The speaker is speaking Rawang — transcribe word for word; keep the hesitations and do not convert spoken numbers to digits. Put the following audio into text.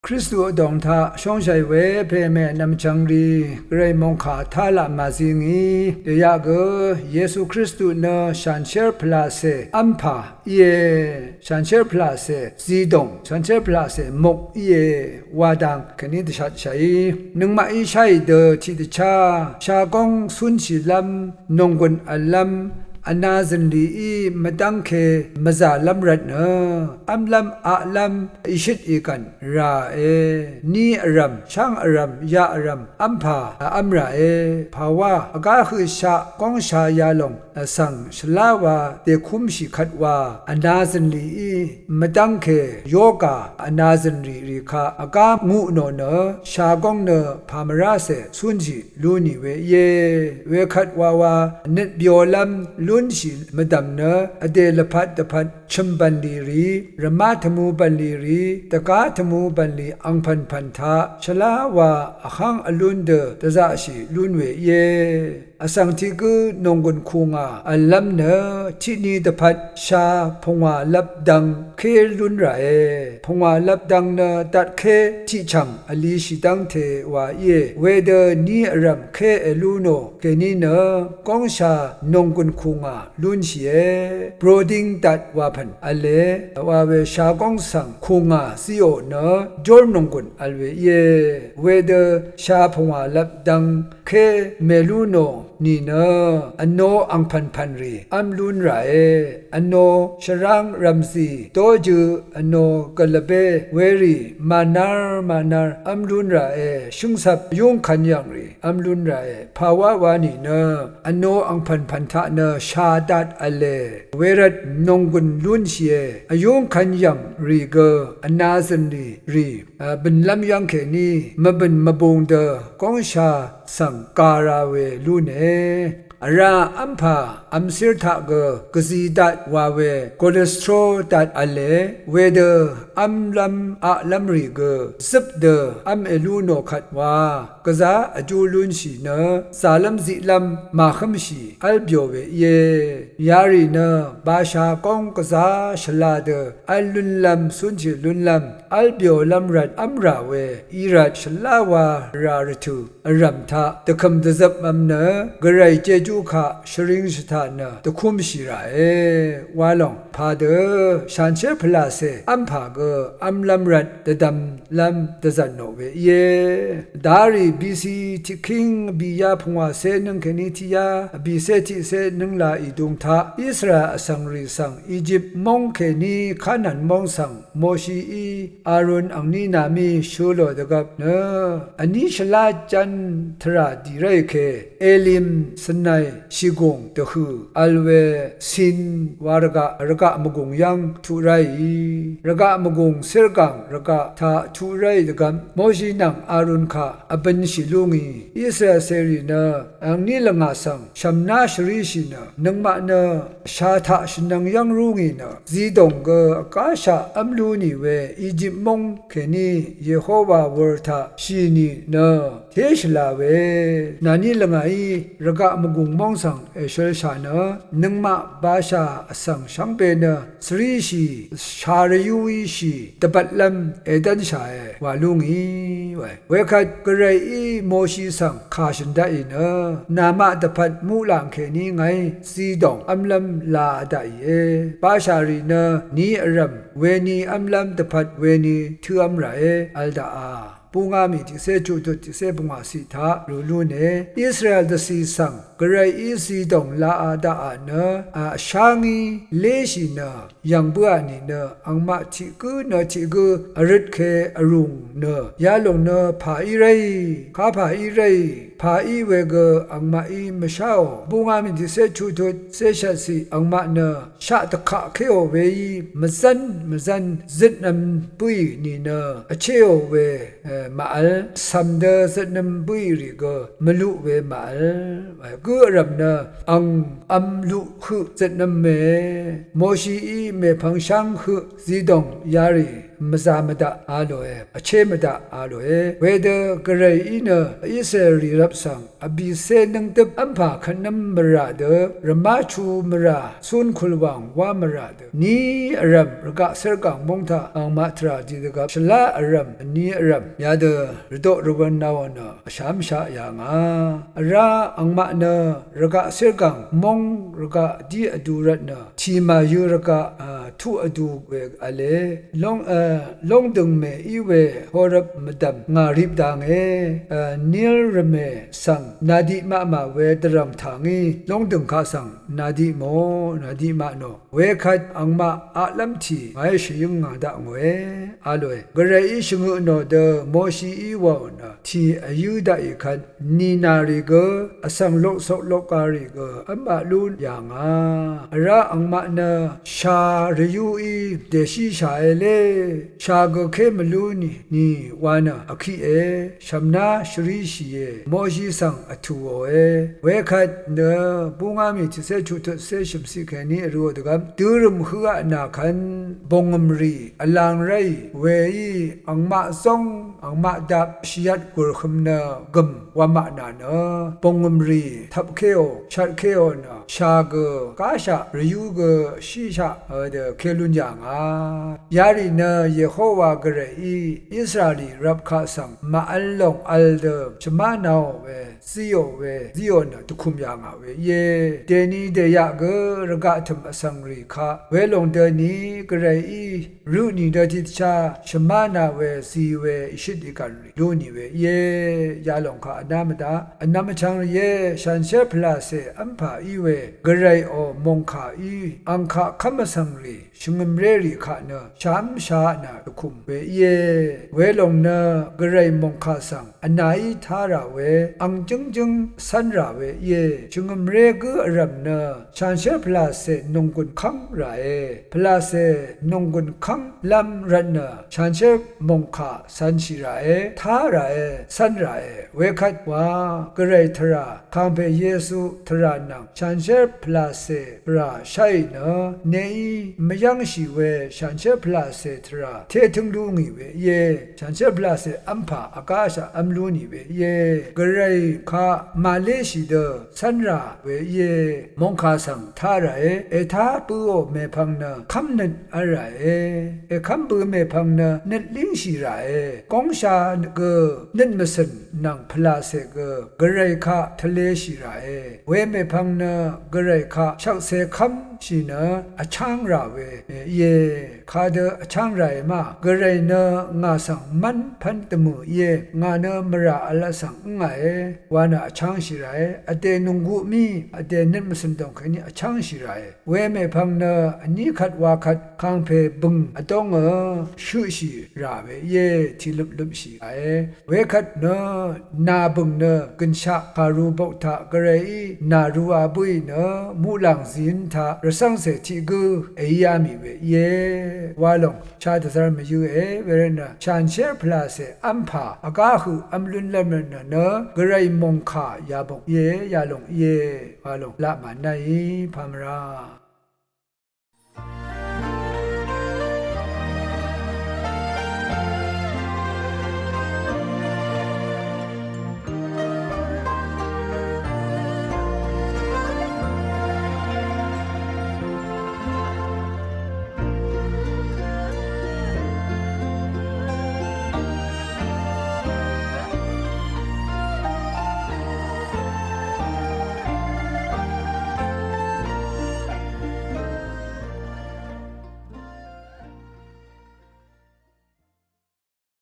Kristu vdòng taq shóngshàì we pè mè nv̀mchvng rì, Gvray mòngkà taq laq màzi ngì, dèyaq gø Yesu Kristu nø shànshér pvlàcè v́mpà íe, shànshér pvlàcè zidòng, shànshér pvlàcè muk íe, wa dang kèní dvshatshàí. Nøngmaqí sháì dø tiqdvchá shagóng cúnshìlv́m, nònggùn v̀llv́m, vna zø̀nlìí mvdv́ngke mvzàlv́m rvtnø, v́mlv́m aqlv́m ìshøt ìgv̀n ràe, ni vrv̀m, sháng vrv̀m, yaq vrv̀m, v́mpà v́m ràe, pàwá vgá høqshaq góngsha yalòng vsvng shvlá wa dèkúmshì kvt wa, vna zø̀nlìí mvdv́ngke yogà vna zø̀nlì rì kaq vgá ngu nò nø, shagóng nø pàmvrácè cúnshì lú nì we íe. Wekvt wawa nøt byolv́m lúnshì mvdv̀m nø, vdè lvpat dvpvt chø̀m bv̀nlì rì, rvmá tvmu bv̀nlì rì, dvgá tvmu bv̀nlì angpv̀npv̀n taq shvlá wa vháng vlún dø dvzaqshì lún we íe. Vsvng tiq gǿ nònggùn kùngà v̀llv́m nø, tiqni dvpvt sha pungwàlvp dvng ké lún ràe. Pungwàlvp dvng nø datké tiqchv̀ng vlishì dv́ngte wa íe. Wedø ni vrv̀m ké èlú nò kèní nø, góngsha nònggùn kùngà lúnshìe. Broding dat wapv̀n v̄le, wa we shagóng svng kùngà zíò nø, jór nònggùn vl we íe. Wedø sha pungwàlvp dvng ké mèlú nò nìnø, vno angpv̀npv̀n rì v́m lún ràe, vno shvráng rv̀mzì dójø, vno gvlvbé werì mànar mànar v́m lún ràe, shǿngcvp yúngkvn yv̀ng rì v́m lún ràe, pàwá wa nìnø, vno angpv̀npv̀n taq nø shadat v̄le, wervt nònggùn lúnshìe, vyúngkvn yv̀ng rì gø, vna zø̀nlì rì, bø̀nlv́m yv́ng kèní, mvbø̀n mvbung dø, góngsha svng gà ra we lúne. Vrá v́mpà vmcír taq gø gvzi dat wa we cholesterol dat v̄le, wedø v́mlv́m aqlv́m rì gø zøp dø v́m èlú nò kvt wa, gvzá vjú lúnshì nø, zàlv́m ziqlv́m màhǿmshì v́l byò we íe. Yarì nø basha góng gvzá shvla dø v́l lúnlv́m cúnshì lúnlv́m v́l byòlv́m rvt v́m rà we í rvt shvlá wa rà rvtø̀ vrv̀m taq dvkø̀m dvzøpmvm nø, Gvray jejú kaq shvring shvtaq nø dvkúmshì ràe, wa lòng padø shanshér pvlàcè v́mpà gø v́mlv́m rvt dvdvmlv́m dvzv̀n nò we íe. Darì B C tiqkíng vbìyá pungwàcé nǿng kèní tiqyá vbìcé tiqcé nǿngla ìdung taq Israel vsvng rì svng Ejip móng kèní Kanan móng svng Moshií Arun angní namí shø̄ lò dvgvp nø, vní shvlá ján tvrà dì ráì ke, Elim Sinai shìgùng dvhø̀ vl we Sin wa rvgaq, rvgaq mvgùng yv́ng tuq ráì, rvgaq mvgùng círgàng rvgaq taq tuq ráì dvgvp, Moshi nvng Arun kaq vbønshì lú ngì, Israel cèrì nø angní lvngà svng shv̀mná shvríshì nø, nøngmaq nø sha taq shvnvng yv́ng rú ngì nø, zidòng gø vgáshaq v́m lú nì we Ejip móng kèní Yehowa wur taq shì nì nø, té shvla we. Nàní lvngàí rvgaq mvgùng móng svng èshølshà nø, nøngmaq basha vsvng shvngbe nø, svríshì, sha rvyúíshì, dvbvtlv́m èdv́nshàe, wa lú ngì, wae. Wekvt Gvrayí Moshi svng kà shø̀n daqì nø, namaq dvpvt muqlàng kèní ngàí zidòng v́mlv́m laa daqìe. Basha rì nø ni vrv̀m weni v́mlv́m dvpvt weni tǿv́m ràe, vl daqà. Búngá mì tiqcé chuqtut tiqcé pungwàciq taq rø lúne. Israel dvcì svng Gvrayí zidòng laa daqà nø, a, vshá ngí léshì nø, yv̀ng bǿà nìnø, angmaq tiq gǿ nø tiq gǿ vrøtke vrùng nø, yalòng nø pà í ráì, kapà í ráì, pà í wegø angmaqí mvsháò. Búngá mì tiqcé chuqtut cé shvtciq angmaq nø shaq dvkaqkéò weí mvzv́n mvzv́n zøtnv̄m bǿì nìnø vchéò we, e, màvl, cv̀m dø zøtnv̄m bǿì rì gø mvluq we màvl. Gǿ vrv̀m nø ang v̄m luq høq zøtnv̄me. Moshií mèpvng sháng høq zidòng yarì mvzà mvdaq a lòe, vché mvdaq a lòe. Wedø Gvrayí nø Israel rì rvp svng vbìcé nǿngdøp v́mpà kvtnǿm mvrà dø, rvmáchu mvrà, cúnkùlwàng wá mvrà dø, vní vrv̀m rvgaq cérgàng móng taq angmaq tvrà didvgvp shvlá vrv̀m, vní vrv̀m yadø rvdoq rvwv̄n naò nø vshàv́mshaq yà ngà. Vrá angmaq nø rvgaq cérgàng móng rvgaq dí vdu rvtnø tì màyø rvgaq, a, tuq vdu we v̄le, lóng, a, lóngdø̀ng mè í we Horeb mvdv̀m ngà rip dange, a, Nil rvmè svng nàdiq maqmà we dvrv̀m tà ngí lóngdø̀ng kaq svng nàdiq mò, nàdiq maq nò. Wekvt angmaq aqlv́m tì ngàí shvyǿng ngà daq ngòe a lòe. Gvrayí shvngøt nò dø Moshií wàò nø tì vyǿ daqì kvt nìnà rì gø, vsvng loksoq lokga rì gø v́maq lún yà ngà. Vrá angmaq nø shà rvyúí dèshíshàe lé, shà gø ké mvlú nì, nì wa nø vkiqe, shv̀mná shvríshìe, Moshi svng vtùòe. Wekvt nø búngá mì tiqcé chuq tøtcé shø̀mciq kèní vrø̄ò dvgvp dørø̀m høqaq nà kvn bòngø̀m rì vlang ráì weí angmaq zóng angmaq dap shvyvt gùrhøm nø gø̀m wamaqnà nø bòngø̀m rì tvpkéò shvtkéò nø shà gø gáshaq rvyú gø shíshaq, e, dø ké lún yà ngà. Yarì nø Yehowa Gvrayí Israelrì rvp kaq svng màvl lòng vl dø shvmánaò we zíò we, zíò nø dvkùm yà ngà we íe. Dèni dèyaq gø rvgaq tø̀m vsvng rì kaq welòng døni Gvrayí rø nì dø tiqdvchá shvmána we zi we ìshøt ìgv̀n rì lú nì we íe. Yalòng kaq vná mvdaq vnvm vchvng rìé, shanshér pvlàcè v́mpà í we Gvrayò mòngkà í ang kaq kv́m vsvng rì shvngø̀mré rì kaq nø shàv́mshà nà dvkùm we íe. Welòng nø Gvray mòngkà svng vnàí tá rà we ang jǿngjǿng cv́n rà we íe. Shvngø̀mré gǿ vrv̀m nø shanshér pvlàcè nònggùn kv́ng ràe. Pvlàcè nònggùn kv́nglv́m rvtnø shanshér mòngkà cv̄nshì ràe, tá ràe, cv́n ràe. Wekvt wa Gvray tvrà kàngpè Yesu tvrà nvng shanshér pvlàcè tvrà sháì nø neí mvyv́ngshì we shanshér pvlàcè tvrà té tǿng lú ngì we íe. Shanshér pvlàcè v́mpà vgáshaq v́m lú nì we íe. Gvray kaq màléshì dø cv́n rà we íe. Mòngkà svng tá ràe. Ètá bøò mèpvng nø kv́mnøt v́l ràe. Èkv́m bø mèpvng nø nøt língshì ràe. Góngsha gø nøt mvcø̀n nvng pvlàcè gø Gvray kaq tvleshì ràe. We mèpvng nø Gvray kaq shvkse kv́mshì nø vcháng rà we íe. Kadø vcháng ràe ma, Gvray nø ngà svng mv́n pv́n dvmø̀ íe, ngà nø mvrà v̄l vsvng ǿngàe wa nø vchángshì ràe. Vdè nònggú mí vdè nøt mvcø̀n dòng kèní vchángshì ràe. We mèpvng nø vní kvt wa kvt kàngpè bø̀ng vdóngø shøqshì rà we íe, tìløp løpshì ràe. Wekvt nø nà bø̀ng nø gø̀nshaq kàru bok taq Gvrayí nàruā bǿì nø muqlàng zìǿn taq rvcv́ngcè tiq gǿ èíá mì we íe. Walòng sha dvzv́r mvyǿe. Wervtnø shanshér pvlàcè v́mpà vgá høq v́m lúnlv́m rvtnø nø Gvray mòngkà yabok íe, yalòng íe. Walòng laq mànáì pamvra.